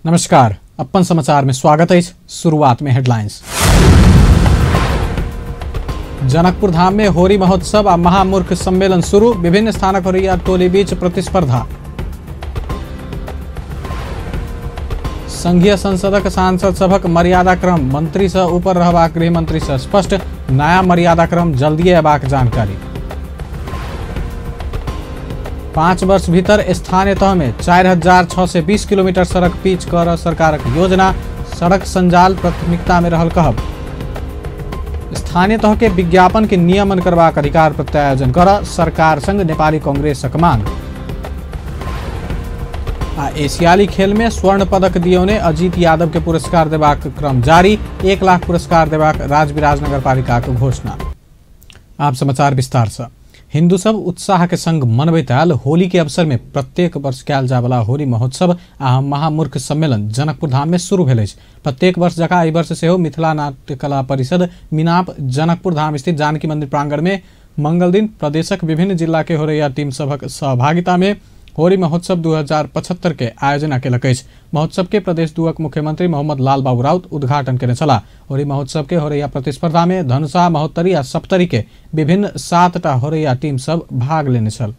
नमस्कार, अपन समाचार में स्वागत है। शुरुआत में हेडलाइंस। जनकपुर धाम में होरी महोत्सव आ महामूर्ख सम्मेलन शुरू। विभिन्न स्थानक होरिया टोली बीच प्रतिस्पर्धा। संघीय संसदक सांसद सभक मर्यादा क्रम मंत्री से ऊपर रहबाक गृहमंत्री से स्पष्ट। नया मर्यादा क्रम जल्दिए अयबाक जानकारी। 5 वर्ष भीतर स्थानीय तह में 4620 किलोमीटर सड़क पीच कर सरकारक योजना। सड़क संजाल प्राथमिकता में रहल कहब। स्थानीय तह के विज्ञापन के नियमन करबाक अधिकार प्रत्यायोजन कर सरकार संग नेपाली कांग्रेसक मांग। आ एशियाली खेल में स्वर्ण पदक दियौने अजीत यादव के पुरस्कार देबाक क्रम जारी। 1 लाख पुरस्कार देबाक राजविराज नगरपालिकाक घोषणा। आप समाचार विस्तार से। हिंदू सब उत्साह के संग मनबैत आयल होली के अवसर में प्रत्येक वर्ष कयल जायवला होली महोत्सव आ महामूर्ख सम्मेलन जनकपुर धाम में शुरू भेल अछि। प्रत्येक वर्ष जकाँ एहि वर्ष सेहो मिथिला नाट्य कला परिषद मिनाप जनकपुर धाम स्थित जानकी मंदिर प्रांगण में मंगल दिन प्रदेशक विभिन्न जिला के होरैया टीम सभक सहभागिता में होली महोत्सव 2075 के आयोजना केलक अछि। महोत्सव के प्रदेश दुअक मुख्यमंत्री मोहम्मद लाल बाबू राउत उद्घाटन केने छलाह। होली महोत्सव के होरैया प्रतिस्पर्धा में धनुषा, महोत्तरी आ सप्तरी के विभिन्न 7टा होरैया टीम सब भाग लेने छल।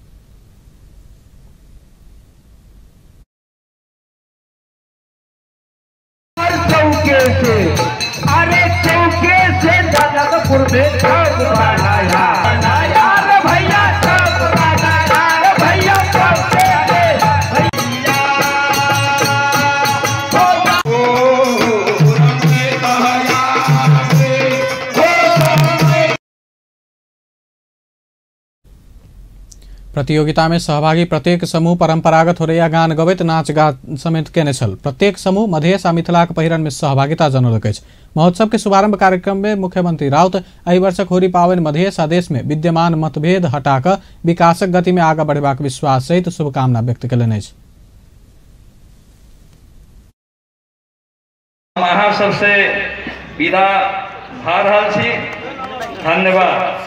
प्रतियोगिता में सहभागी प्रत्येक समूह परंपरागत होरैया गान गबैत नाच गान समेत केने छल। प्रत्येक समूह मधेश आ मिथिलाक पहिरन में सहभागिता जनौलक अछि। महोत्सव के शुभारंभ कार्यक्रम में मुख्यमंत्री राउत एहि वर्षक होरी पाबनि मधेश आ देश में विद्यमान मतभेद हटाकऽ विकासक गति में आगाँ बढ़ेबाक विश्वास सहित शुभकामना व्यक्त केलनि अछि। अहाँ सबसे विदा भऽ रहल छी। धन्यवाद।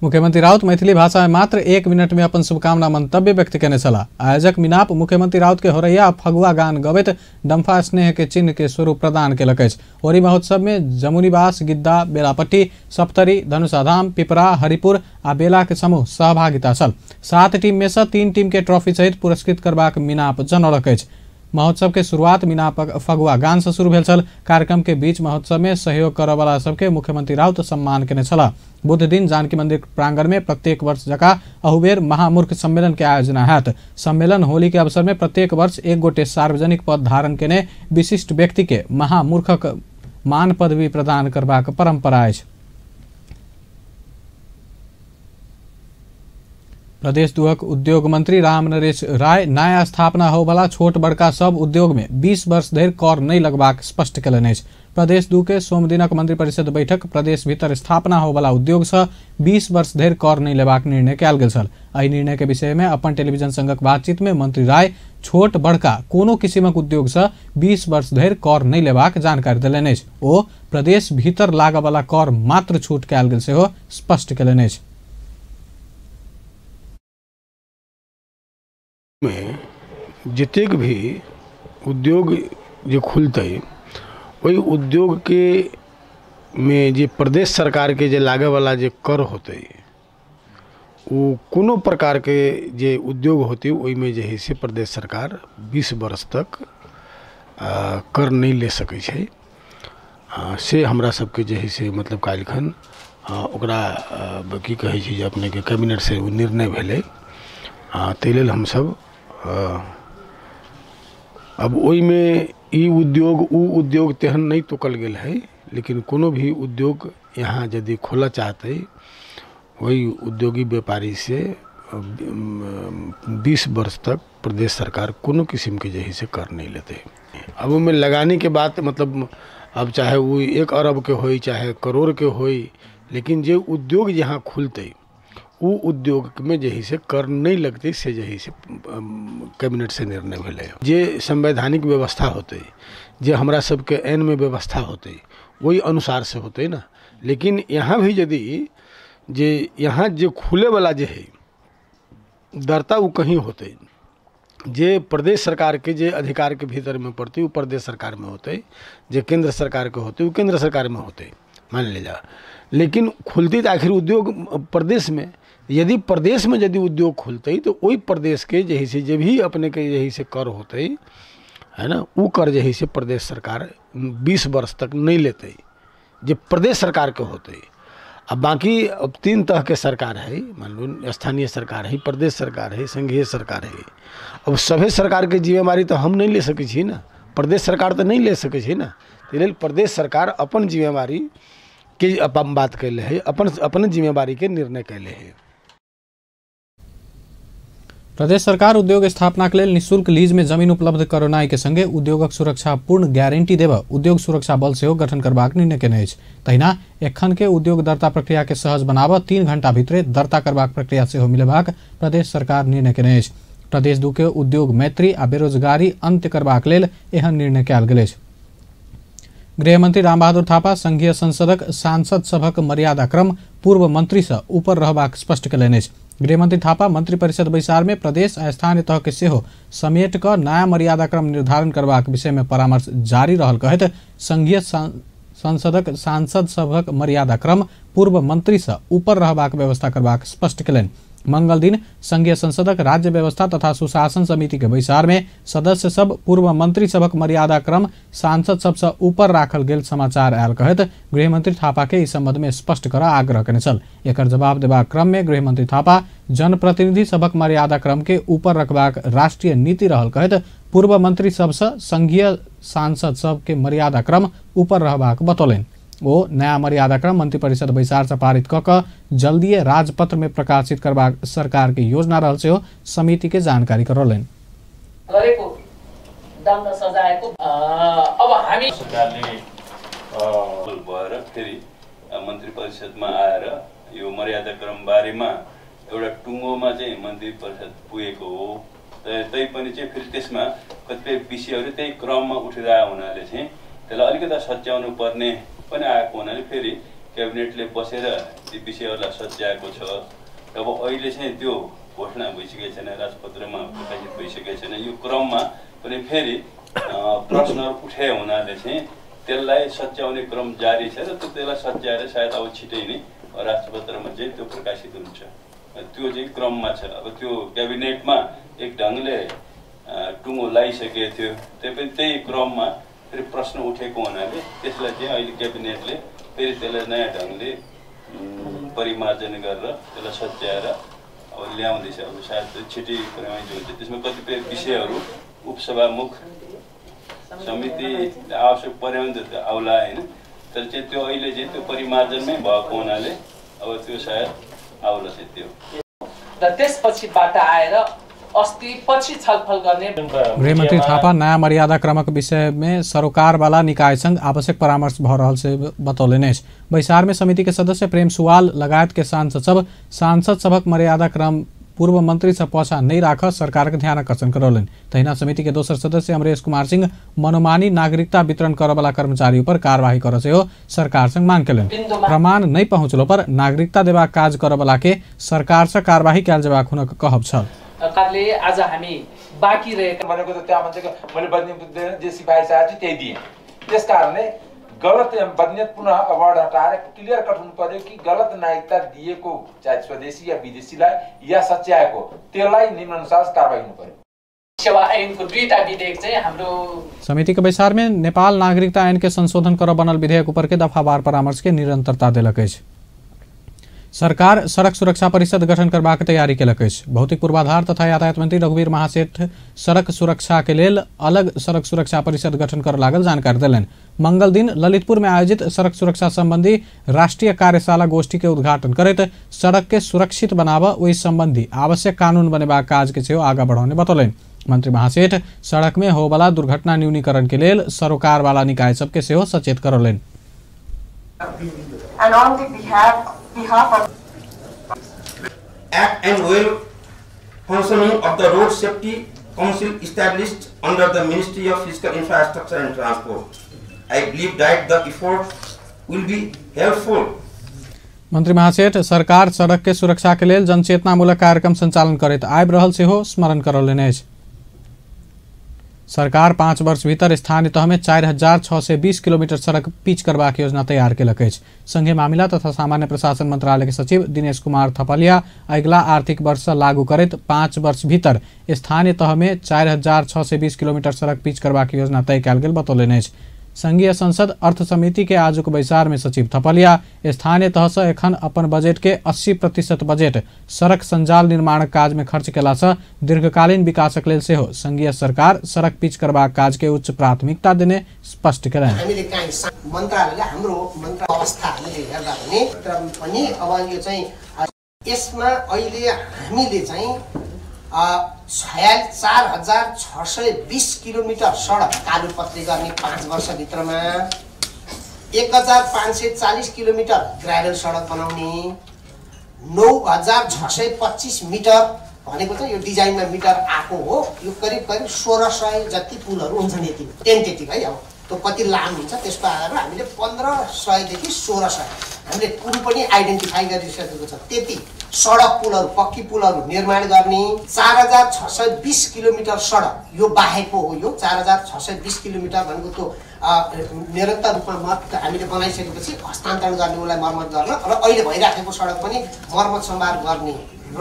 मुख्यमंत्री राउत मैथिली भाषा में मात्र 1 मिनट में अपन शुभकामना मंतव्य व्यक्त केने छलाह। आयोजक मिनाप मुख्यमंत्री राउत के होरैया फगुआ गान गबैत डम्फा स्नेह के चिन्ह के स्वरूप प्रदान केलक अछि। होरी महोत्सव में जमुनीबास, गिद्दा, बेलापट्टी, सप्तरी, धनुषाधाम, पिपरा, हरिपुर आ बेला के समूह सहभागिता छल। 7 टीम में से 3 टीम के ट्रॉफी सहित पुरस्कृत करबाक मिनाप जनौलक अछि। महोत्सव के शुरुआत मिनापक फगुआ गान से शुरू भेल छल। कार्यक्रम के बीच महोत्सव में सहयोग करऽवला सबके मुख्यमंत्री राउत सम्मान केने छलाह। बुध दिन जानकी मंदिर प्रांगण में प्रत्येक वर्ष जकाँ अहुबेर महामूर्ख सम्मेलन के आयोजना हैत। सम्मेलन होली के अवसर में प्रत्येक वर्ष एक गोटे सार्वजनिक पद धारण केने विशिष्ट व्यक्ति के महामूर्खक मान पदवी प्रदान करबाक परंपरा अछि। प्रदेश दुहक उद्योग मंत्री राम नरेश राय नया स्थापना होवला छोट बड़का सब उद्योग में 20 वर्ष धरि कर नहीं लगबाक स्पष्ट केलनि अछि। प्रदेश दू के सोमदिनक मंत्रिपरिषद बैठक प्रदेश भीतर स्थापना होवला उद्योग से 20 वर्ष धरि कर नहीं लेबाक निर्णय कयल गेल छल। एहि निर्णय के विषय में अपन टेलीविजन संगक बातचीत में मंत्री राय छोट बड़का कोनो किसिमक उद्योग से 20 वर्ष धरि कर नहीं लेबाक जानकारी देलनि अछि। ओ प्रदेश भीतर लागऽवला कर मात्र छूट कयल गेल सेहो स्पष्ट केलनि अछि। में जतेक भी उद्योग जे खुलतै ओहि उद्योग के में जे प्रदेश सरकार के जे लागेवाला जे कर होतै वो कोनो प्रकार के जे उद्योग होतै ओहिमे जे है से प्रदेश सरकार 20 वर्ष तक कर नहीं ले सकै छै। से हमरा सबके जे है से मतलब काल्हिखन ओकरा की कहै छै जे अपनेके कैबिनेट से निर्णय भेलै। ताहि लेल हमसब अब ओहिमे ई उद्योग उ उद्योग तेहन नहीं तोकल गेल है, लेकिन कोनो भी उद्योग यहाँ यदि खोलऽ चाहतै वही उद्योगी व्यापारी से 20 वर्ष तक प्रदेश सरकार कोनो किस्मके जे है से कर नहीं लेतै। अब ओहिमे लगानी के बात मतलब अब चाहे वो 1 अरब के होई चाहे करोड़ के होई, लेकिन जे उद्योग यहाँ खुलतै उ उद्योग में जे है से कर नहीं लगते से जे है से कैबिनेट से निर्णय भेलै। जे संवैधानिक व्यवस्था होतै, जे हमरा सबके ऐन में व्यवस्था होतै वही अनुसार से होतै ना। लेकिन यहाँ भी यदि जे यहाँ जे खुले वाला जे है दर्ता ओ कहीं होतै, जे प्रदेश सरकारके जे अधिकारके भीतरमे पड़तै ओ प्रदेश सरकारमे होतै, जे केंद्र सरकारके होतै ओ केंद्र सरकारमे होतै, मान ले जा। लेकिन खुलती तऽ आखिर उद्योग प्रदेशमे, यदि प्रदेशमे यदि उद्योग खुलतै तऽ ओहि प्रदेशके जे है से जे भी अपनेके जे है से कर होतै है ना, ओ कर जे है से प्रदेश सरकार 20 वर्ष तक नहीं लेतै, जे प्रदेश सरकारके होतै। आ बाकी अब 3 तरह के सरकार है, मान लो स्थानीय सरकार है, प्रदेश सरकार है, संघीय सरकार है। अब सभे सरकार के जिम्मेवारी तो हम नहीं ले सकै छी ना, प्रदेश सरकार तो नहीं ले सकै छी ना। ताहि प्रदेश सरकार अपन जिम्मेवारी के अपन बात कैले है, अपन अपन जिम्मेवारी के निर्णय कैले है। प्रदेश सरकार उद्योग स्थापना के लेल निःशुल्क लीज में जमीन उपलब्ध करौनाइ के संगे उद्योगक सुरक्षा पूर्ण गारंटी देबऽ उद्योग सुरक्षा बल सेहो गठन करबाक निर्णय केने अछि। तहिना एखन के उद्योग दर्ता प्रक्रिया के सहज बनाबऽ 3 घंटा भीतरे दर्ता करबाक प्रक्रिया सेहो मिलेबाक प्रदेश सरकार निर्णय केने अछि। प्रदेश 2 के उद्योग मैत्री आ बेरोजगारी अंत्य करबाक लेल एहन निर्णय कयल गेल अछि। गृहमंत्री रामबहादुर थापा संघीय संसदक सांसद सभक मर्यादा क्रम पूर्व मंत्री से ऊपर रहबाक स्पष्ट कयलनि अछि। गृहमंत्री थापा मंत्रिपरिषद बैसार में प्रदेश आ स्थानीय तह के सेहो समेट कऽ नया मर्यादा क्रम निर्धारण करबाक विषय में परामर्श जारी रहल कहैत संघीय संसदक सांसद सभक मर्यादा क्रम पूर्व मंत्री से ऊपर रहबाक व्यवस्था करबाक स्पष्ट कयलनि। मंगल दिन संघीय संसदक राज्य व्यवस्था तथा सुशासन समिति के बैसार में सदस्य सब पूर्व मंत्री सभक मर्यादा क्रम सांसद सबसे ऊपर राखल गेल समाचार आयल कहैत गृहमंत्री थापा के इस संबंध में स्पष्ट कर आग्रह केने छल। एकर जवाब देबाक क्रम में गृहमंत्री थापा जनप्रतिनिधि सभक मर्यादा क्रम के ऊपर रखबाक राष्ट्रीय नीति रहल कहैत पूर्व मंत्री सबसे संघीय सांसद सब के मर्यादा क्रम ऊपर रहबाक बतौलनि। ओ नया मर्यादा क्रम मंत्रिपरिषद बैसार से पारित कऽ कऽ जल्दिए राजपत्र में प्रकाशित करबाक सरकार के योजना रहल सेहो समिति के जानकारी करौलनि। गरेको दण्ड सजायको अब हामी सरकारले भएर फेरि मन्त्रीपरिषदमा आएर यो मर्यादा क्रम बारेमा एउटा टुङ्गोमा चाहिँ मन्त्रीपरिषद पुगेको हो। तैपनि चाहिँ फेरि त्यसमा कतिपय विषयहरू त्यही क्रममा उठिरहेको हुनाले चाहिँ त्यसलाई अलिकति सच्याउनु पर्ने पनि आएको हुनाले फेरि क्याबिनेटले बसेर ती विषयहरूलाई सच्याएको छ। अब अहिले चाहिँ त्यो घोषणा भइसकेको छैन, राजपत्रमा प्रकाशित भइसकेको छैन। यो क्रममा पनि फेरि प्रश्नहरू उठे हुनाले चाहिँ त्यसलाई सच्याउने क्रम जारी छ र त्यसलाई सच्याएर सायद अब छिटै नै राजपत्रमा चाहिँ त्यो प्रकाशित हुन्छ। त्यो चाहिँ क्रममा छ। अब त्यो क्याबिनेटमा एक ढङ्गले टुङ्गो लगाइसकेको थियो, त्यही पनि त्यही क्रममा फेरि प्रश्न उठेको हुनाले त्यसलाई चाहिँ अहिले क्याबिनेटले फेरि त्यसलाई नयाँ ढङ्गले परिमार्जन गरेर त्यसलाई सच्याएर अब ल्याउँदैछ। अब सायद छिटै परिमार्जन हुन्छ। त्यसमा कतिपय विषयहरू उपसभामुख समिति आवश्यक पऱ्यो भने त आउला होइन, तर चाहिँ त्यो अहिले चाहिँ त्यो परिमार्जनमै भएको हुनाले अब त्यो सायद आउला चाहिँ त्यो। र त्यसपछिबाट आएर अस्ति पछि छलफल गर्ने। गृहमंत्री थापा नया मर्यादा क्रमक विषय में सरोकार वाला निकाय संग आवश्यक परामर्श भ रहल से बतौलनि अछि। बैसार में समिति के सदस्य प्रेम सुवाल लगायत के सांसद सब सांसद सभक मर्यादा क्रम पूर्व मंत्री से पाछा नहीं राख सरकार के ध्यान आकर्षण करौलनि। तहिना समिति के दोसर सदस्य अमरेश कुमार सिंह मनोमानी नागरिकता वितरण करऽ कर्मचारी पर कार्यवाही करऽ सेहो सरकार संग मांग केलनि। प्रमाण नहीं पहुंचलो पर नागरिकता देबाक काज करऽ वाला के सरकार से कार्यवाही कयल जेबाक हुनक कहब छल। कारणले आज हामी बाँकी रहेका भनेको त त्यहाँ मान्छेको मैले बदलिनु जे सिफारिस आएको थियो त्यही दिएँ। त्यस कारणले गलत बदनियत पुनः अवार्ड हटाएर क्लियर कट हुनु पर्यो कि गलत नागरिकता दिएको चाहे स्वदेशी या विदेशीलाई या सच्याएको त्यसलाई नियमानुसार कारबाही हुनु पर्यो। सेवा ऐनको दुईटा विधेयक चाहिँ हाम्रो समिति के बैसार में नेपाल नागरिकता ऐन के संशोधन कर बनल विधेयक ऊपर के दफावार परामर्श के निरंतरता देलक अछि। सरकार सड़क सुरक्षा परिषद गठन करबाक तैयारी केलक अछि। भौतिक पूर्वाधार तथा यातायात मंत्री रघुवीर महासेठ सड़क सुरक्षा के लेल अलग सड़क सुरक्षा परिषद गठन कर लागल जानकारी देलनि। मंगल दिन ललितपुर में आयोजित सड़क सुरक्षा संबंधी राष्ट्रीय कार्यशाला गोष्ठी के उद्घाटन करैत सड़क के सुरक्षित बनाबऽ ओहि संबंधी आवश्यक कानून बनेबाक काज के सेहो आगाँ बढ़ौने बतौलनि। मंत्री महासेठ सड़क में होबला दुर्घटना न्यूनीकरण के लेल सरोकार वाला निकाय सबके सेहो सचेत करौलनि। And on the behalf of Act and well functioning of the Road Safety Council established under the Ministry of Physical Infrastructure and Transport. I believe that the effort will be helpful. मंत्री महासेठ सरकार सड़क के सुरक्षा के लेल जनचेतनामूलक कार्यक्रम संचालन करैत आबि रहल सेहो स्मरण करौलनि अछि। सरकार 5 वर्ष भीतर स्थानीय तह में 4620 किलोमीटर सड़क पिच करबाक योजना तैयार केलक अछि। संघीय मामिला तथा सामान्य प्रशासन मंत्रालय के सचिव दिनेश कुमार थपलिया अगिला आर्थिक वर्ष से लागू करैत 5 वर्ष भीतर स्थानीय तह में 4620 किलोमीटर सड़क पिच करबाक योजना तय कयल गेल बतौलनि अछि। संघीय संसद अर्थ समिति के आजुक बैसार में सचिव थपलिया स्थानीय तह से एखन अपन बजट के 80% बजट सड़क संजाल निर्माण काज में खर्च केला से दीर्घकालीन विकासक लेल सेहो संघीय सरकार सड़क पिच करबाक काज के उच्च प्राथमिकता देने स्पष्ट केलनि। हामीले काहीँ मन्त्रालयले हाम्रो मन्त्रालय अवस्था हामीले हेर्दा भने पनि अब यो चाहिँ यसमा अहिले हामीले चाहिँ 4620 किलोमिटर सडक कालोपत्री गर्ने 5 वर्षभित्रमा, 1540 किलोमिटर ग्राभेल सडक बनाउने, 9625 मिटर भनेको चाहिँ यो डिजाइनमा मिटर आएको हो, यो करिब करिब 1600 जति पुलहरू हुन्छन् यति टेन्टेटिभ है। अब त्यो कति लामो हुन्छ त्यसको आधारमा हामीले 1500 देखि 1600 हामीले पुल पनि आइडेन्टिफाई गरिसकेको छ। त्यति सडक पुलहरू, पक्की पुलहरू निर्माण गर्ने, 4620 किलोमिटर सडक यो बाहेकको हो। यो 4620 किलोमिटर भनेको त्यो निरन्तर रूपमा हामीले बनाइसकेपछि हस्तान्तरण गर्ने, उसलाई मर्मत गर्न र अहिले भइराखेको सडक पनि मर्मत सम्भार गर्ने र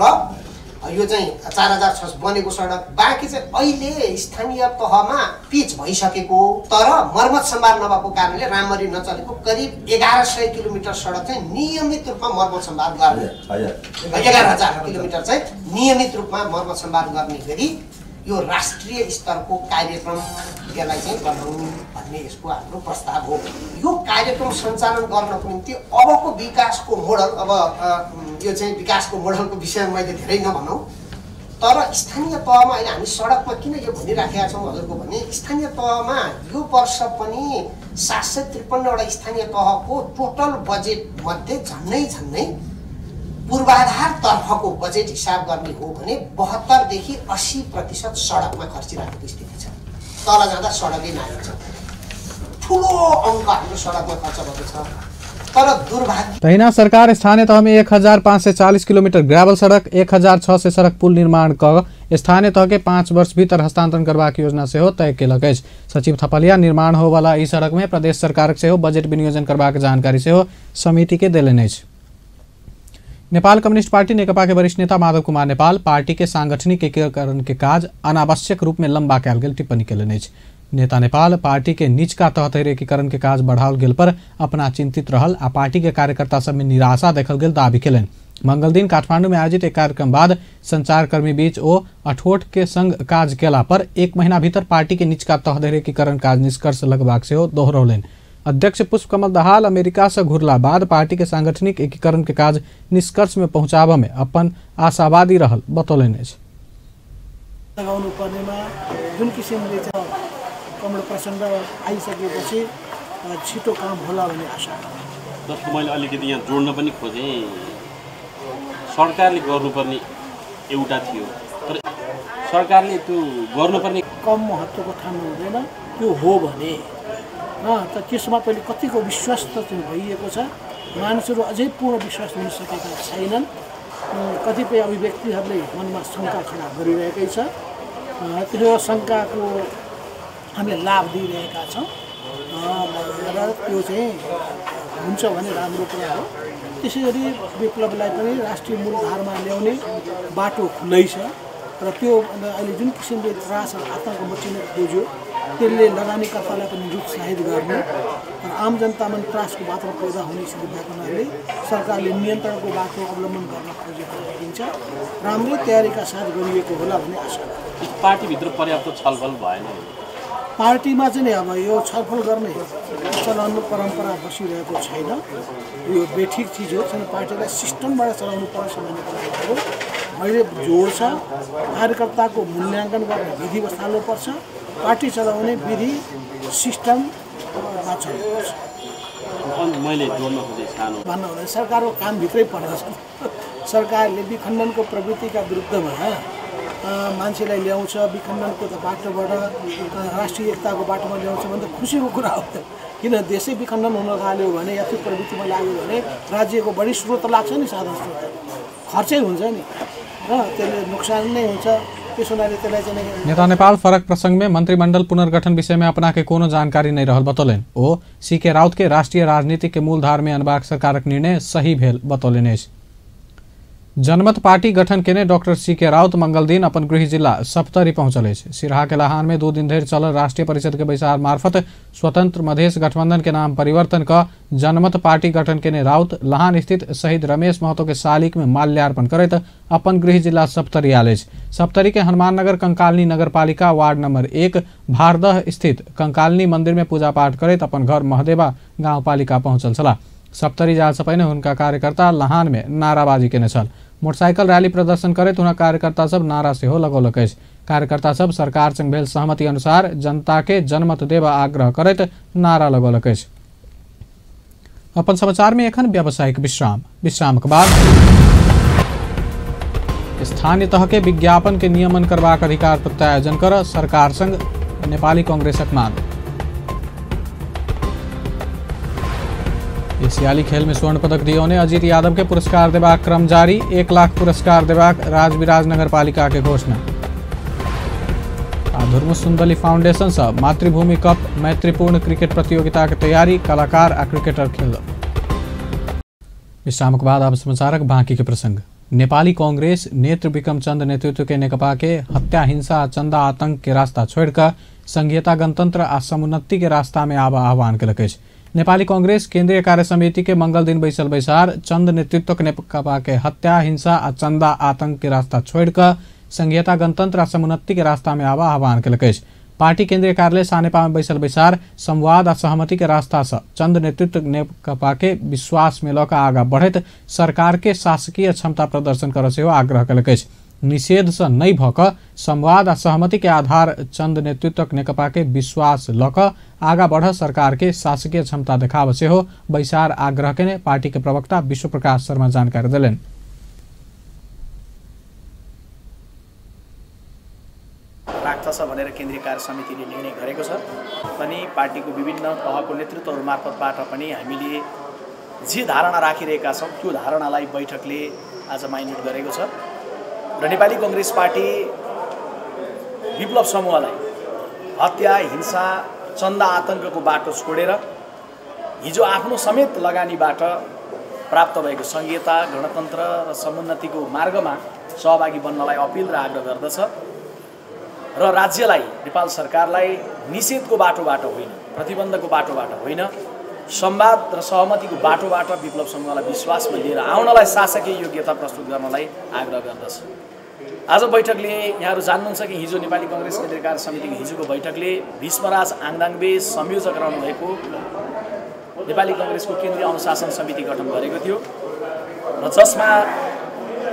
यो चाहिँ 4600 बनेको सडक। बाँकी चाहिँ अहिले स्थानीय तहमा पिच भइसकेको तर मर्मत सम्भार नभएको कारणले राम्ररी नचलेको करिब 1100 किलोमिटर सडक चाहिँ नियमित रूपमा मर्मत सम्भार गर्ने, 11000 किलोमिटर चाहिँ नियमित रूपमा मर्मत सम्भार गर्ने गरी यो राष्ट्रिय स्तरको कार्यक्रम यसलाई चाहिँ बनाउनु भन्ने यसको हाम्रो प्रस्ताव हो। यो कार्यक्रम सञ्चालन गर्नको निम्ति अबको विकासको मोडल, अब यो चाहिँ विकासको मोडलको विषयमा मैले धेरै नभनौँ, तर स्थानीय तहमा अहिले हामी सडकमा किन यो भनिराखेका छौँ हजुरको भने स्थानीय तहमा यो वर्ष पनि 753 वटा स्थानीय तहको टोटल बजेट मध्ये झन्डै झन्डै पूर्वाधारतर्फको बजेट हिसाब गर्ने हो भने 72 देखि 80% सडकमा खर्चिराखेको स्थिति छ। तल जाँदा सडकै नागेको छ, ठुलो अङ्क हाम्रो सडकमा खर्च भएको छ। तर दुर्भाग्य तहिना सरकार स्थानीय तह में 1540 किलोमीटर ग्रावल सड़क, 1600 सड़क पुल निर्माण क स्थानीय तह के 5 वर्ष भीतर हस्तांतरण करबाक योजना सेहो तय केलक अछि। सचिव थपलिया निर्माण होवाला ई सड़क में प्रदेश सरकार सेहो बजट विनियोजन करबाक जानकारी सेहो समिति के देलनि अछि। नेपाल कम्युनिस्ट पार्टी नेकपा के वरिष्ठ नेता माधव कुमार नेपाल पार्टी के सांगठनिक एकीकरण के काज अनावश्यक रूप में लंबा कयल गेल टिप्पणी केलनि अछि। नेता नेपाल पार्टी के निचका तह धरि एकीकरण के काज बढ़ाओल गेल पर अपना चिंतित रहल आ पार्टी के कार्यकर्ता सब में निराशा देखल गेल दावी केलनि। मंगल दिन काठमांडू में आयोजित एक कार्यक्रम बाद संचारकर्मी बीच ओ अठोट के संग काज केला पर 1 महीना भीतर पार्टी के निचका तह धरि एकीकरण काज निष्कर्ष लगबाक सेहो दोहरौलनि। अध्यक्ष पुष्पकमल दाहाल अमेरिका से घुरला बाद पार्टी के सांगठनिक एकीकरण के काज निष्कर्ष में पहुंचाबय में अपन आशावादी रहल बतौलनि अछि। लगाउनु पर्नेमा जुन किसिमले चाहिँ कमल प्रचण्ड आइसकेपछि छिटो काम होला भन्ने आशा। जस्तो मैले अलिकति यहाँ जोड्न पनि खोजेँ, सरकारले गर्नुपर्ने एउटा थियो तर सरकारले त्यो गर्नुपर्ने कम महत्त्वको ठान्नु हुँदैन। त्यो हो भने त त्यसमा पहिले कतिको विश्वास त भइएको छ, मानिसहरू अझै पूर्ण विश्वास हुन सकेका छैनन्। कतिपय अभिव्यक्तिहरूले मनमा शङ्का खडा गरिरहेकै छ, त्यो शङ्काको हामीले लाभ दिइरहेका छौँ र त्यो चाहिँ हुन्छ भने राम्रो कुरा हो। त्यसै गरी विप्लवलाई पनि राष्ट्रिय मूलधारमा ल्याउने बाटो खुल्लै छ र त्यो अहिले जुन किसिमले त्रास र आतङ्क मचिन खोज्यो त्यसले लगानीकर्तालाई पनि निरुत्साहित गर्ने र आम जनतामा त्रासको वातावरण पैदा हुने स्थिति भएको हुनाले सरकारले नियन्त्रणको बाटो अवलम्बन गर्न खोजेको देखिन्छ। राम्रै तयारीका साथ गरिएको होला भन्ने आशा। पार्टीभित्र पर्याप्त छलफल भएन। पार्टीमा चाहिँ नि अब यो छलफल गर्ने चलन परम्परा बसिरहेको छैन, यो बेठिक चिज हो। छैन पार्टीलाई सिस्टमबाट चलाउनु पर्छ भन्ने कुराहरू अहिले जोड्छ। कार्यकर्ताको मूल्याङ्कन गर्ने विधि बसाल्नुपर्छ, पार्टी चलाउने विधि सिस्टममा चल्नुपर्छ। मैले जोड्न खोजेँ सानो भन्नु हुँदैन, सरकारको कामभित्रै पर्दछ। सरकारले विखण्डनको प्रवृत्तिका विरुद्धमा मान्छेलाई ल्याउँछ, विखण्डनको त बाटोबाट राष्ट्रिय एकताको बाटोमा ल्याउँछ भने त खुसीको कुरा हो। किन देशै विखण्डन हुन थाल्यो भने या त्यो प्रवृत्तिमा लाग्यो भने राज्यको बढी स्रोत लाग्छ नि, साधन स्रोत खर्चै हुन्छ नि र त्यसले नोक्सान नै हुन्छ। त्यस हुनाले त्यसलाई चाहिँ नेता नेपाल फरक प्रसंग में मंत्रिमंडल पुनर्गठन विषय में अपना के कोनो जानकारी नहीं रहल बतौलनि। ओ सीके राउत के राष्ट्रीय राजनीति के मूलधार में अनबाक सरकारक निर्णय सही भेल बतौलनि अछि। जनमत पार्टी गठन केने डॉक्टर सीके राउत मंगल दिन अपन गृह जिला सप्तरी पहुंचल अछि। सिरहा के लहान में 2 दिन धरि चलल राष्ट्रीय परिषद के बैसार मार्फत स्वतंत्र मधेश गठबंधन के नाम परिवर्तन क जनमत पार्टी गठन केने राउत लहान स्थित शहीद रमेश महतो के शालिक में माल्यार्पण करैत अपन गृह जिला सप्तरी आयल अछि। सप्तरी के हनुमाननगर कंकालनी नगरपालिका वार्ड नंबर 1 भारदह स्थित कंकालनी मंदिर में पूजा पाठ करैत अपन घर महदेवा गाउँपालिका पहुंचल छलाह। सप्तरी जाय से पहिने हुनका कार्यकर्ता लहान में नाराबाजी केने छल। मोटरसाइकिल रैली प्रदर्शन करैत हुनका कार्यकर्ता सब नारा सेहो लगौलक अछि। कार्यकर्ता सब सरकार संग भेल सहमति अनुसार जनता के जनमत देबा आग्रह करैत नारा लगौलक अछि। अपन समाचार में एखन व्यावसायिक विश्राम। विश्राम के बाद स्थानीय तह के विज्ञापन के नियमन करबाक अधिकार प्रत्यायोजन कर सरकार संग नेपाली कांग्रेसक मांग। एशियाली खेल में स्वर्ण पदक दियौने अजीत यादव के पुरस्कार देबाक क्रम जारी। 1 लाख पुरस्कार देबाक राजविराज नगरपालिका के घोषणा। आ धुर्म सुंदली फाउंडेशन से मातृभूमि कप मैत्रीपूर्ण क्रिकेट प्रतियोगिता के तैयारी, कलाकार आ क्रिकेटर खेल। विश्राम के बाद अब समाचारक बाकी के प्रसंग। नेपाली कांग्रेस नेत्र विक्रम चंद नेतृत्व के नेकपा के हत्या हिंसा चंदा आतंक के रास्ता छोड़िकऽ संघीयता गणतंत्र आ समुन्नति के रास्ता में आबऽ आह्वान केलक अछि। नेपाली कांग्रेस केंद्रीय कार्य समिति के मंगल दिन बैसल बैसार चंद नेतृत्व के नेकपा के हत्या हिंसा आ चंदा आतंक के रास्ता छोड़िकऽ संघीयता गणतंत्र आ समुन्नति के रास्ता में आबऽ आह्वान केलक अछि। पार्टी केंद्रीय कार्यालय सानेपा में बैसल बैसार संवाद आ सहमति के रास्ता से चंद नेतृत्व नेकपा के विश्वास में लऽ कऽ आगाँ बढ़ैत सरकार के शासकीय क्षमता प्रदर्शन करऽ सेहो आग्रह केलक अछि। निषेध से नहीं भऽ कऽ संवाद आ सहमति के आधार चंद नेतृत्वक नेकपा के विश्वास लऽ कऽ आगाँ बढ़ सरकार के शासकीय क्षमता देखाबऽ सेहो बैसार आग्रह केने पार्टी के प्रवक्ता विश्व प्रकाश शर्मा जानकारी देलनि। राख्दछ भनेर केन्द्रीय कार्य समितिले निर्णय गरेको छ। पनि पार्टीको विभिन्न तहको नेतृत्वहरू मार्फतबाट पनि हामीले जे धारणा राखिरहेका छौँ त्यो धारणालाई बैठकले आज माइन्युट गरेको छ र नेपाली कङ्ग्रेस पार्टी विप्लव समूहलाई हत्या हिंसा चन्दा आतङ्कको बाटो छोडेर हिजो आफ्नो समेत लगानीबाट प्राप्त भएको संघीयता गणतन्त्र र समुन्नतिको मार्गमा सहभागी बन्नलाई अपिल र आग्रह गर्दछ र राज्यलाई नेपाल सरकारलाई निषेधको बाटोबाट होइन, प्रतिबन्धको बाटोबाट होइन, संवाद र सहमतिको बाटोबाट विप्लव समूहलाई विश्वासमा लिएर आउनलाई शासकीय योग्यता प्रस्तुत गर्नलाई आग्रह गर्दछ। आज बैठकले यहाँहरू जान्नुहुन्छ कि हिजो नेपाली कङ्ग्रेस केन्द्रीय कार्य समितिको हिजोको बैठकले भीष्मराज आङदाङबे संयोजक रहनुभएको नेपाली कङ्ग्रेसको केन्द्रीय अनुशासन समिति गठन गरेको थियो र जसमा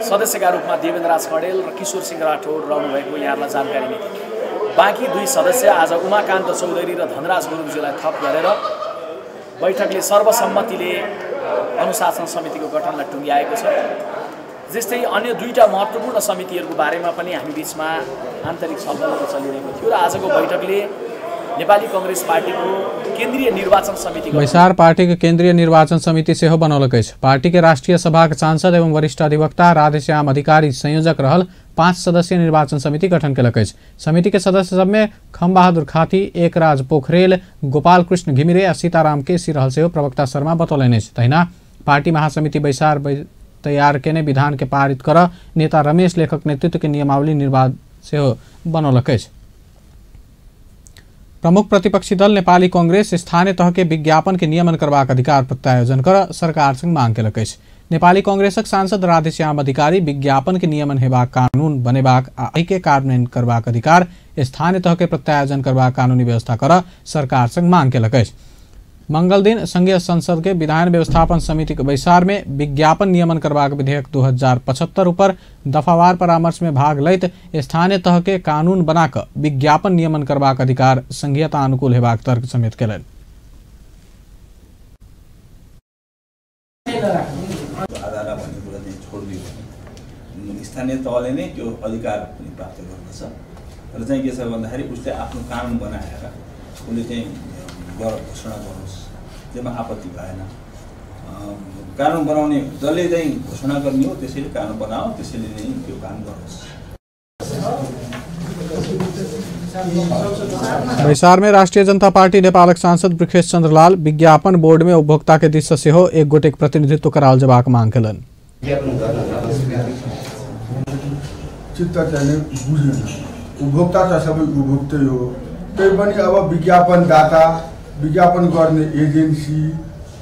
सदस्यका रूपमा देवेन्द्रराज कडेल र किशोर सिंह राठौर रहनुभएको यहाँहरूलाई जानकारी नै थियो। बाँकी 2 सदस्य आज उमाकान्त चौधरी र धनराज गुरुङजीलाई थप गरेर बैठकले सर्वसम्मतिले अनुशासन समितिको गठनलाई टुङ्ग्याएको छ। जस्तै अन्य 2 महत्त्वपूर्ण समितिहरूको बारेमा पनि हामी बिचमा आन्तरिक छलफलहरू चलिरहेको थियो र आजको बैठकले नेपाली कङ्ग्रेस पार्टीको केन्द्रीय निर्वाचन समिति बैसार पार्टी के केन्द्रीय निर्वाचन समिति सेहो बनौलक अछि। पार्टी के राष्ट्रिय सभाक सांसद एवं वरिष्ठ अधिवक्ता राधेश्याम अधिकारी संयोजक रहल 5 सदस्यीय निर्वाचन समिति गठन केलक अछि। समिति के सदस्य सब में खमबहादुर खाती, एकराज पोखरेल, गोपाल कृष्ण घिमिरे आ सीताराम केसी रहल सेहो प्रवक्ता शर्मा बतौलनि अछि। तहिना पार्टी महासमिति बैसार तैयार केने विधान के पारित कर नेता रमेश लेखक नेतृत्व के नियमावली निर्वाध सेहो बनौलक अछि। प्रमुख प्रतिपक्षी दल नेपाली कांग्रेस स्थानीय तह के विज्ञापन के नियमन करबाक अधिकार प्रत्यायोजन कर सरकार संग मांग केलक अछि। नेपाली कांग्रेसक सांसद राधेश्याम अधिकारी विज्ञापन के नियमन हेबाक कानून बनेबाक आ एहि के कार्यान्वयन करबाक अधिकार स्थानीय तह के प्रत्यायोजन करबाक कानूनी व्यवस्था कर सरकार संग मांग केलक अछि। मंगल दिन संघीय संसद के विधान व्यवस्थापन समिति के बैसार में विज्ञापन नियमन करबाक विधेयक 2075 ऊपर दफावार परामर्श में भाग लैत स्थानीय तह के कानून बनाकर विज्ञापन नियमन करबाक अधिकार संघीयता अनुकूल हेबाक तर्क समेत केलनि। स्थानीय तहले नै त्यो अधिकार पनि प्राप्त गर्दछ र चाहिँ के छ भन्दाखेरि उसले आफ्नो कानुन बनाएर उसले चाहिँ घोषणा गरोस्, त्यसमा आपत्ति भएन। कानुन बनाउने जसले चाहिँ घोषणा गर्ने हो त्यसैले कानुन बनाओ, त्यसैले नै त्यो काम गरोस्। बैसार में राष्ट्रिय जनता पार्टी नेपालक सांसद वृक्षेश चंद्र लाल विज्ञापन बोर्ड में उपभोक्ता के दिस से सेहो एक गोटेक प्रतिनिधित्व कराओल जबाक मांग केलनि। चित्त चाहिँ बुझेन, उपभोक्ता त सबै उपभोक्तै हो, त्यही पनि अब विज्ञापनदाता, विज्ञापन गर्ने एजेन्सी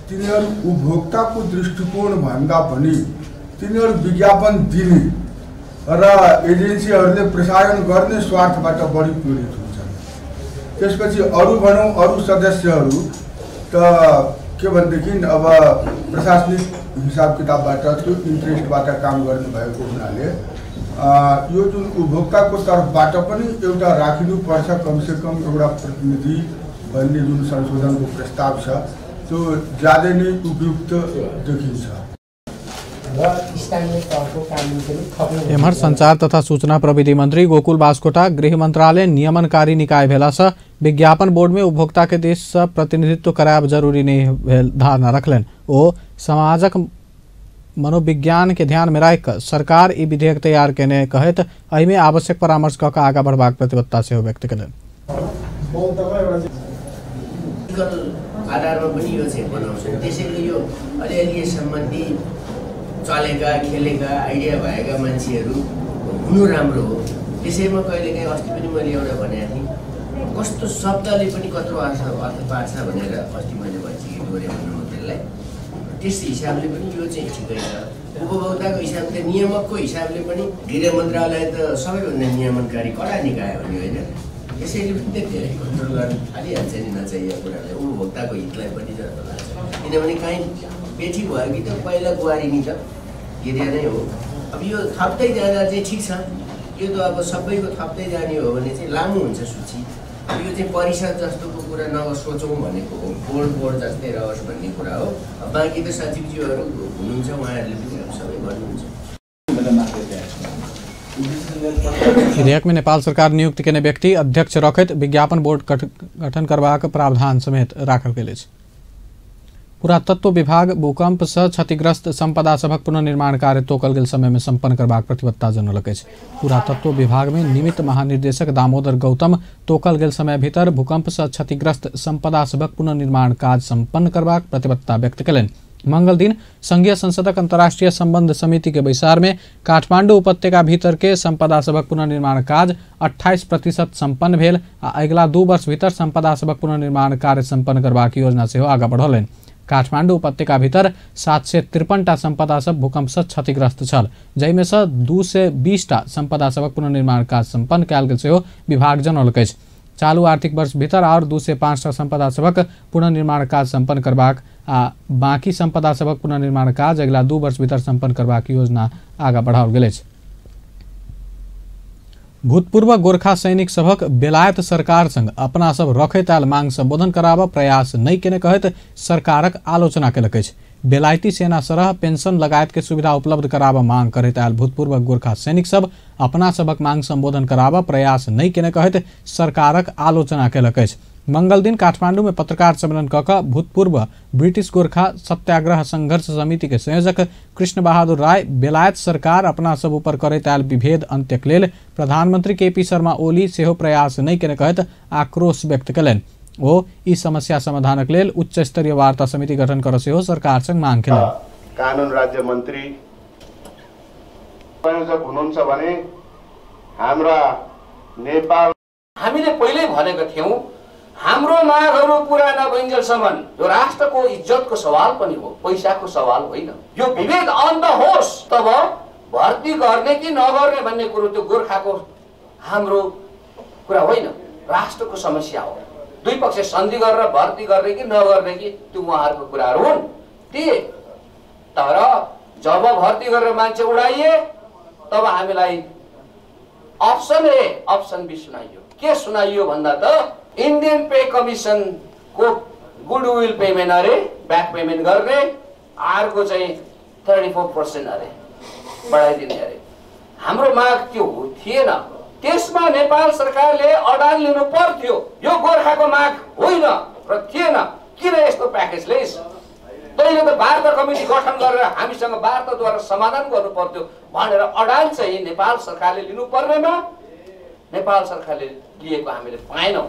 तिनीहरू उपभोक्ताको दृष्टिकोण भन्दा पनि तिनीहरू विज्ञापन दिने र एजेन्सीहरूले प्रसारण गर्ने स्वार्थबाट बढी पीडित हुन्छन्। त्यसपछि अरू भनौँ अरू सदस्यहरू त के भनेदेखि अब प्रशासनिक हिसाब किताबबाट त्यो इन्ट्रेस्टबाट काम गर्नुभएको हुनाले यो जुन उपभोक्ताको तर्फबाट पनि एउटा राखिनुपर्छ कमसेकम एउटा प्रतिनिधि भन्ने जुन संशोधनको प्रस्ताव छ त्यो ज्यादै नै उपयुक्त देखिन्छ। एम्हर संचार तथा सूचना प्रविधि मंत्री गोकुल बास्कोटा गृह मंत्रालय नियमनकारी निकाय भेला से विज्ञापन बोर्ड में उपभोक्ता के दिस से प्रतिनिधित्व करायब जरूरी नहीं भेल धारणा रखलनि। ओ समाजक मनोविज्ञान के ध्यान में राखि कऽ सरकार ई विधेयक तैयार केने कहैत एहिमे आवश्यक परामर्श कऽ आगाँ बढ़बाक प्रतिबद्धता सेहो व्यक्त केलनि। आधारमा पनि यो चाहिँ बनाउँछन्, त्यसैले यो अलिअलि सम्बन्धी चलेका खेलेका आइडिया भएका मान्छेहरू हुनु राम्रो हो। त्यसैमा कहिलेकाहीँ अस्ति पनि मैले एउटा भनेको थिएँ, कस्तो शब्दले पनि कत्रो अर्थ पार्छ भनेर अस्ति मैले भनिसकेँ, दोहोऱ्याउनु भन्नु त्यसलाई। त्यस हिसाबले पनि यो चाहिँ ठिकै छ। उपभोक्ताको हिसाबले, नियामकको हिसाबले पनि गृह मन्त्रालय त सबैभन्दा नियमनकारी कडा निकाय हो नि, होइन? यसैले पनि त धेरै कन्ट्रोल गर्न थालिहाल्छ नि नचाहिएको कुरालाई, उपभोक्ताको हितलाई पनि जस्तो लाग्छ। किनभने काहीँ बेठी भयो कि त पहिला गुहारी नि त गिर्या नै हो। अब यो थप्दै जाँदा चाहिँ ठिक छ, यो त अब सबैको थप्दै जाने हो भने चाहिँ लामो हुन्छ सूची। अब यो चाहिँ परिषद जस्तोको कुरा नसोचौँ भनेको हो, बोर्ड बोर्ड जस्तै रहोस् भन्ने कुरा हो। अब बाँकी त सचिवज्यूहरू हुनुहुन्छ, उहाँहरूले पनि अब सबै गर्नुहुन्छ। विधेयक में नेपाल सरकार नियुक्त केने व्यक्ति अध्यक्ष रखैत विज्ञापन बोर्ड गठन करबाक प्रावधान समेत राखल गेल अछि। पुरातत्व विभाग भूकंप से क्षतिग्रस्त संपदा सभक पुनर्निर्माण कार्य तोकल गेल समय में संपन्न करबाक प्रतिबद्धता जनौलक अछि। पुरातत्व विभाग में निमित्त महानिर्देशक दामोदर गौतम तोकल गेल समय भीतर भूकंप से क्षतिग्रस्त संपदा सभक पुनर्निर्माण काज संपन्न करबाक प्रतिबद्धता व्यक्त केलनि। मंगल दिन संघीय संसदक अंतर्राष्ट्रीय संबंध समिति के बैसार में काठमांडू उपत्यका भीतर के संपदा सभक पुनर्निर्माण काज 28% संपन्न भेल आ अगिला 2 वर्ष भीतर संपदा सभक पुनर्निर्माण कार्य संपन्न करबाक योजना सेहो आगाँ बढ़ौलनि। काठमांडू उपत्यका भीतर 753 टा संपदा सब भूकंप से क्षतिग्रस्त छल, जाहिमे से 220 टा संपदा सभक पुनर्निर्माण काज संपन्न कयल गेल सेहो विभाग जनौलक अछि। चालू आर्थिक वर्ष भीतर और 205 टा संपदा सभक पुनर्निर्माण काज संपन्न करबाक आ बाकी संपदा सभक पुनर्निर्माण काज अगिला 2 वर्ष भीतर संपन्न करबाक योजना आगाँ बढ़ाओल गेल अछि। भूतपूर्व गोरखा सैनिक सभक बेलायत सरकार संग अपना सब रखैत आयल मांग संबोधन कराबऽ प्रयास नहि केने कहैत सरकारक आलोचना केलक अछि। बेलायती सेना सरह पेंशन लगायत के सुविधा उपलब्ध कराबऽ मांग करैत आयल भूतपूर्व गोरखा सैनिक सब अपना सभक मांग संबोधन कराबऽ प्रयास नहि केने कहैत सरकारक आलोचना केलक अछि। मंगल दिन काठमांडू में पत्रकार सम्मेलन कऽ कऽ भूतपूर्व ब्रिटिश गोरखा सत्याग्रह संघर्ष समिति के संयोजक कृष्ण बहादुर राय बेलायत सरकार अपना सब ऊपर करैत आयल विभेद अंत्यक लेल प्रधानमंत्री केपी शर्मा ओली सेहो प्रयास नहि केने कहैत आक्रोश व्यक्त केलनि। ओ ई समस्या समाधानक लेल उच्च स्तरीय वार्ता समिति गठन करऽ सेहो सरकार संग मांग केलनि। कानुन राज्य मन्त्री संयोजक हुनुहुन्छ भने हाम्रा नेपाल हामीले पहिल्यै भनेको थियौं, हाम्रो मागहरू पूरा नभइन्जेलसम्म यो राष्ट्रको इज्जतको सवाल पनि हो, पैसाको सवाल होइन। यो विभेद अन्त होस् तब भर्ती गर्ने कि नगर्ने भन्ने कुरो त्यो गोर्खाको हाम्रो कुरा होइन, राष्ट्रको समस्या हो। दुई पक्ष सन्धि गरेर भर्ती गर्ने कि नगर्ने कि त्यो उहाँहरूको कुराहरू हुन् ती। तर जब भर्ती गरेर मान्छे उडाइए तब हामीलाई अप्सन ए अप्सन बी सुनाइयो। के सुनाइयो भन्दा त इन्डियन पे कमिसन को गुडविल पेमेन्ट अरे ब्याक पेमेन्ट गर्ने, अर्को चाहिँ 34% अरे बढाइदिने अरे। हाम्रो माग त्यो थिएन। त्यसमा नेपाल सरकारले अडान लिनु पर्थ्यो। यो गोर्खाको माग होइन र थिएन। किन यस्तो प्याकेज लिइस्? तैँले त वार्ता कमिटी गठन गरेर हामीसँग वार्ताद्वारा समाधान गर्नु पर्थ्यो भनेर अडान चाहिँ नेपाल सरकारले लिनुपर्नेमा नेपाल सरकारले लिएको हामीले पाएनौँ।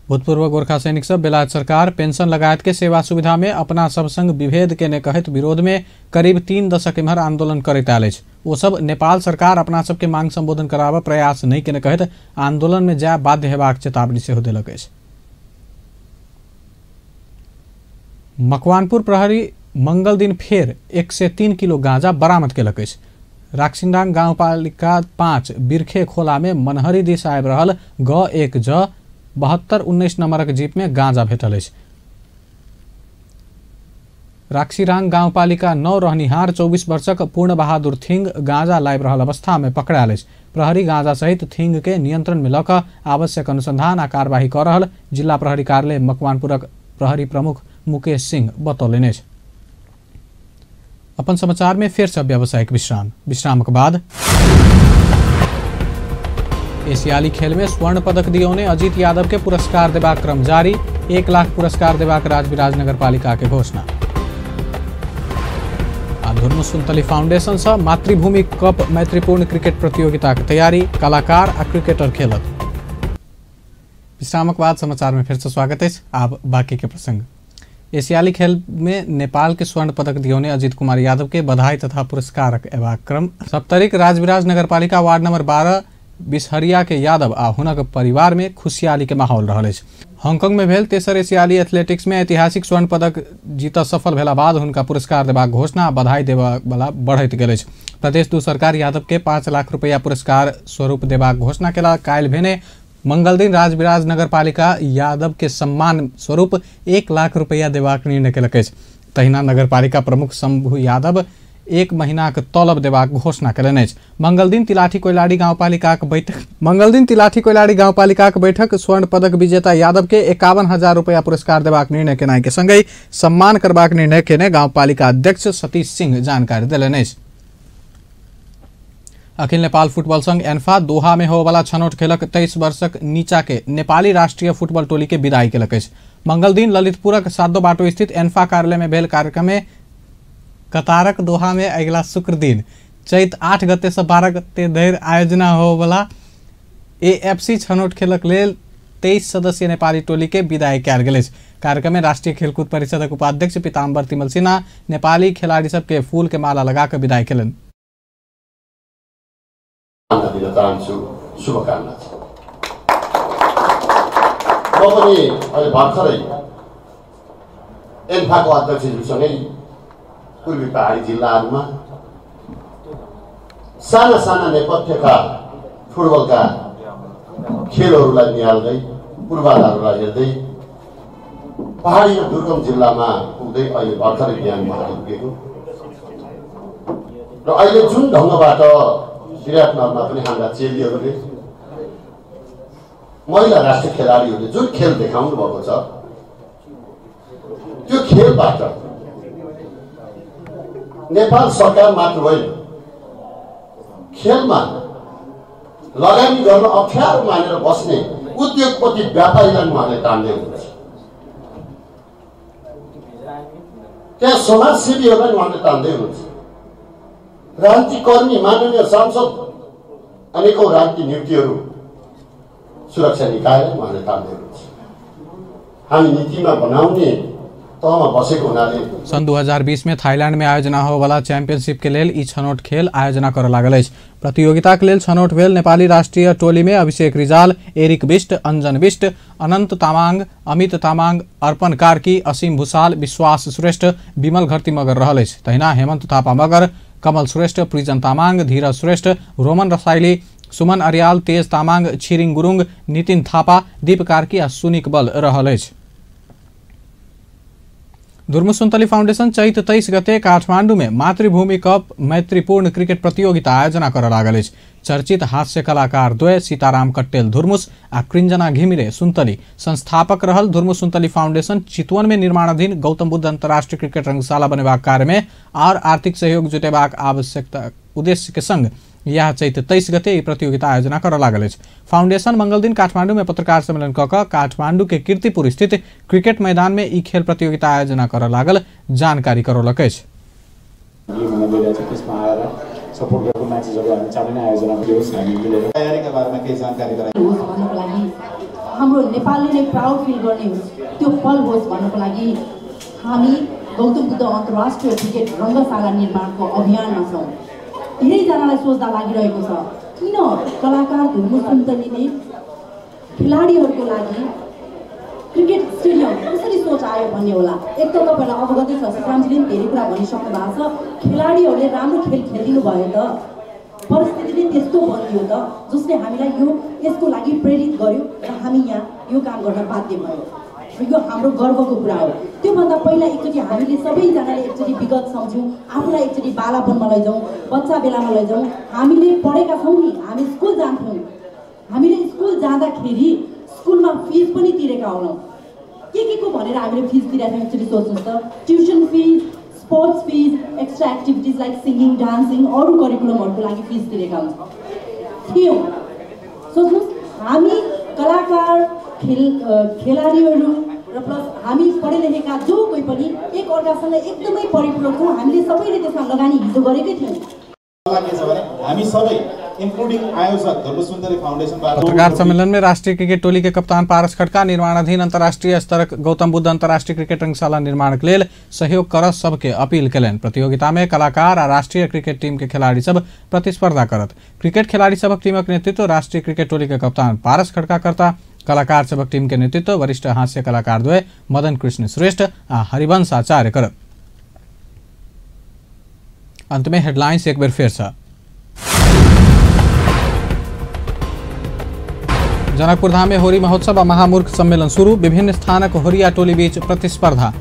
भूतपूर्व गोर्खा सैनिक सब बेलायत सरकार पेंशन लगायत के सेवा सुविधा में अपना सब संग विभेद के ने कहत विरोध में करीब 3 दशक एम्हर आंदोलन करैत आयल अछि। ओ सब नेपाल सरकार अपना सबके मांग संबोधन कराबऽ प्रयास नहीं केने कहत आंदोलन में जाय बाध्य हेबाक चेतावनी सेहो देलक अछि। मकवानपुर प्रहरी मंगल दिन फेर 103 किलो गांजा बरामद केलक अछि। राक्सिंडांग गाउँपालिका 5 बिरखे खोला में मनहरी दिस आबि रहल ग 1 ज 7219 नंबरक जीप में गांजा भेटल अछि। राक्सीरांग गाउँपालिका 9 रहनिहार 24 वर्षक पूर्ण बहादुर थिंग गांजा लाबि रहल अवस्था में पकड़ायल अछि। प्रहरी गांजा सहित थिंग के नियंत्रण में लऽ कऽ आवश्यक अनुसंधान आ कार्यवाही कऽ रहल जिला प्रहरी कार्यालय मकवानपुरक प्रहरी प्रमुख मुकेश सिंह बतौलनि अछि। अपन समाचार में फेर से व्यावसायिक विश्राम। विश्रामक बाद एशियाली खेल में स्वर्ण पदक दियौने अजीत यादव के पुरस्कार देबाक क्रम जारी। 1 लाख पुरस्कार देबाक राजविराज नगरपालिका के घोषणा। आ धुर्म सुन्तली फाउंडेशन से मातृभूमि कप मैत्रीपूर्ण क्रिकेट प्रतियोगिता के तैयारी, कलाकार आ क्रिकेटर खेलत। विश्रामक बाद समाचार में फिर से स्वागत है। आप बाकी के प्रसंग। एशियाली खेल में नेपाल के स्वर्ण पदक दियौने अजीत कुमार यादव के बधाई तथा पुरस्कारक एबाक क्रम सप्तरीक राजविराज नगरपालिका वार्ड नंबर 12 बिसहरिया के यादव आ हुनक परिवार में खुशहाली के माहौल रहल अछि। हांगकांग में भेल तेसर एशियाली एथलेटिक्स में ऐतिहासिक स्वर्ण पदक जीत सफल भेला बाद हुनका पुरस्कार देबाक घोषणा बधाई देबा वाला बढ़ैत गेल अछि। प्रदेश 2 सरकार यादव के 5 लाख रुपया पुरस्कार स्वरूप देबाक घोषणा केला। काल्हि भेने मंगल दिन राजविराज नगरपालिका यादव के सम्मान स्वरूप 1 लाख रुपया देबाक निर्णय केलक अछि। तहिना नगरपालिका प्रमुख शंभू यादव 1 महीनाक तलब देबाक घोषणा केलनि अछि। मंगल दिन तिलाठी कोइलाड़ी गाउँपालिकाक बैठक स्वर्ण पदक विजेता यादव के 51,000 रुपया पुरस्कार देबाक निर्णय केनाइ के संगहि सम्मान करबाक निर्णय केने गाउँपालिका अध्यक्ष सतीश सिंह जानकारी देलनि अछि। अखिल नेपाल फुटबॉल संघ एन्फा दोहा में होबयवला छनौट खेलक 23 वर्षक नीचा के नेपाली राष्ट्रीय फुटबॉल टोली के विदाई केलक अछि। मंगल दिन ललितपुरक सादो बाटो स्थित एन्फा कार्यालय में भेल कार्यक्रम में कतारक दोहा में अगिला शुक्र दिन चैत 8 गते से 12 गते धरि आयोजना होबयवला एएफसी छनौट खेलक लेल 23 सदस्यीय नेपाली टोली के विदाई कयल गेल अछि। कार्यक्रम में राष्ट्रीय खेलकूद परिषदक उपाध्यक्ष पीताम्बर तिमल सिन्हा नेपाली खिलाड़ी सबके फूल के माला लगा कऽ विदाई केलनि। दिन चाहन्छु, शुभकामना छ। म पनि अहिले भर्खरै एन्फाको अध्यक्षज्यूसँगै पूर्वी पहाडी जिल्लाहरूमा साना साना नेपथ्यका फुटबलका खेलहरूलाई निहाल्दै पूर्वाधारहरूलाई हेर्दै पहाडी र दुर्गम जिल्लामा पुग्दै अहिले भर्खरै बिहान म आइपुगेको र अहिले जुन ढङ्गबाट विराटनगरमा पनि हाम्रा चेलीहरूले महिला राष्ट्रिय खेलाडीहरूले जुन खेल देखाउनु भएको छ त्यो खेलबाट नेपाल सरकार मात्र होइन, खेलमा लगानी गर्न अप्ठ्यारो मानेर बस्ने उद्योगपति व्यापारीलाई उहाँले तान्दै हुनुहुन्छ, त्यहाँ समाजसेवीहरूलाई उहाँले तान्दै हुनुहुन्छ, राजनीतिकर्मी माननीय सांसद अनेकौं राजनीति नियुक्तिहरू सुरक्षा निकायलाई उहाँले तान्दै हुनुहुन्छ। हामी नीतिमा बनाउने तहमा बसेको हुनाले सन् 2020 में थाईलैंड में आयोजना होबयवला चैंपियनशिप के लेल ई छनौट खेल आयोजना करऽ लागल अछि। प्रतियोगिता के लेल छनौट भेल नेपाली राष्ट्रीय टोली में अभिषेक रिजाल, एरिक बिष्ट, अंजन बिष्ट, अनंत तामाङ, अमित तामाङ, अर्पण कार्की, असीम भूषाल, विश्वास श्रेष्ठ, विमल घरती मगर रहल अछि। तहिना हेमन्त थापा मगर, कमल श्रेष्ठ, प्रिजन तामाङ, धीरज श्रेष्ठ, रोमन रसाइली, सुमन अर्याल, तेज तामाङ, छिरिङ गुरुङ, नितिन थापा, दीप कार्की आ सुनिक बल रहल अछि। धुर्मुसुन्तली फाउंडेशन चैत 23 गते काठमांडू में मातृभूमि कप मैत्रीपूर्ण क्रिकेट प्रतियोगिता आयोजना करऽ लागल अछि। चर्चित हास्य कलाकार द्वय सीताराम कट्टेल धुर्मुस आ कृंजना घिमिरे सुन्तली संस्थापक रहल धुर्मुस सुन्तली फाउंडेशन चितवन में निर्माणाधीन गौतम बुद्ध अंतर्राष्ट्रीय क्रिकेट रंगशाला बनेबाक कार्य में और आर्थिक सहयोग जुटेबाक आवश्यकता उद्देश्य के संग यह चैत 23 गते ई प्रतियोगिता आयोजना करऽ लागल अछि। फाउंडेशन मंगलदिन काठमांडू में पत्रकार सम्मेलन कऽ कऽ काठमांडू के कीर्तिपुर स्थित क्रिकेट मैदान में ई खेल प्रतियोगिता आयोजना करऽ लागल जानकारी करौलक अछि। हाम्रो नेपालले नै प्राउड फिल गर्ने त्यो पल होस् भन्नको लागि हामी गौतम बुद्ध अन्तर्राष्ट्रिय क्रिकेट रङ्गशाला निर्माणको अभियानमा छौँ। धेरैजनालाई सोच्दा लागिरहेको छ किन कलाकार धुर्मु सुन्तलीले खेलाडीहरूको लागि क्रिकेट स्टेडियम कसरी सोच आयो भन्ने होला। एक त तपाईँलाई अवगतै छ, सुशान्तजीले पनि धेरै कुरा भनिसक्नु भएको छ। खेलाडीहरूले राम्रो खेल खेलिदिनु भयो त, परिस्थितिले त्यस्तो बनियो त, जसले हामीलाई यो यसको लागि प्रेरित गर्यो र हामी यहाँ यो काम गर्न बाध्य भयो। यो हाम्रो गर्वको कुरा हो। त्योभन्दा पहिला एकचोटि हामीले सबैजनाले एकचोटि विगत सम्झ्यौँ, आफूलाई एकचोटि बालापनमा लैजाउँ, बच्चा बेलामा लैजाउँ। हामीले पढेका छौँ नि, हामी स्कुल जान्थ्यौँ। हामीले स्कुल जाँदाखेरि स्कुलमा फिस पनि तिरेका होलौँ। के को भनेर हामीले फिस तिरेका थियौँ एकचोटि सोच्नुहोस् त। Tuition fees, sports fees, extra activities like singing, dancing, अरू करिकुलमहरूको लागि फिस तिरेका हुन्छ थियौँ। सोच्नुहोस्, हामी कलाकार, खेलाडीहरू र प्लस हामी पढे लेखेका जो कोही पनि एक अर्कासँग एकदमै परिपूरक छौँ। हामीले सबैले त्यसमा लगानी हिजो गरेकै थियौँ। हामी सबै इंक्लूडिंग आयोजक धर्मसुन्दरी फाउंडेशन। पत्रकार सम्मेलन में राष्ट्रीय क्रिकेट टोली के कप्तान पारस खड़का निर्माणाधीन अंतर्राष्ट्रीय स्तर गौतम बुद्ध अंतर्राष्ट्रीय क्रिकेट रंगशाला निर्माण के लेल सहयोग कर सबके अपील केलनि। प्रतियोगिता में कलाकार आ राष्ट्रीय क्रिकेट टीम के खिलाड़ी सब प्रतिस्पर्धा करत। क्रिकेट खिलाड़ी सबक टीमक नेतृत्व राष्ट्रीय क्रिकेट टोली के कप्तान पारस खड़का करता। कलाकार सबक टीम के नेतृत्व वरिष्ठ हास्य कलाकार द्वय मदन कृष्ण श्रेष्ठ आ हरिवंश आचार्य करत। अंत में हेडलाइंस एक बेर फेर से। जनकपुर धाम में होरी महोत्सव आ महामूर्ख सम्मेलन शुरू, विभिन्न स्थानक होरिया टोली बीच प्रतिस्पर्धा।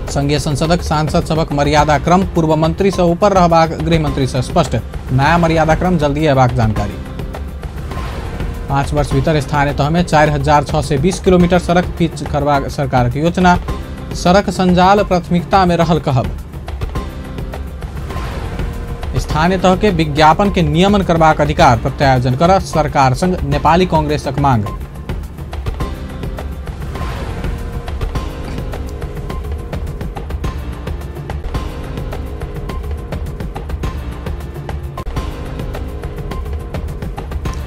संघीय संसदक सांसद सभक मर्यादा क्रम पूर्व मंत्री से ऊपर रहबाक गृहमंत्री से स्पष्ट, नया मर्यादा क्रम जल्दी अयबाक जानकारी। 5 वर्ष भीतर स्थानीय तह में 4620 किलोमीटर सड़क पिच करबाक सरकार की योजना, सड़क संजाल प्राथमिकता में रहल कहब। स्थानीय तह के विज्ञापन के नियमन करबाक अधिकार प्रत्यायोजन कर सरकार संग नेपाली कांग्रेसक मांग।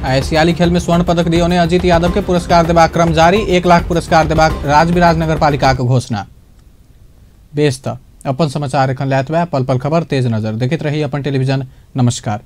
एशियाली खेल में स्वर्ण पदक दियौने अजीत यादव के पुरस्कार देबाक क्रम जारी, 1 लाख पुरस्कार देबाक राजविराज नगरपालिकाक घोषणा। बेस त अपन समाचार एखन लैत पल पल खबर तेज नजर देखैत रही अपन टेलीविजन। नमस्कार।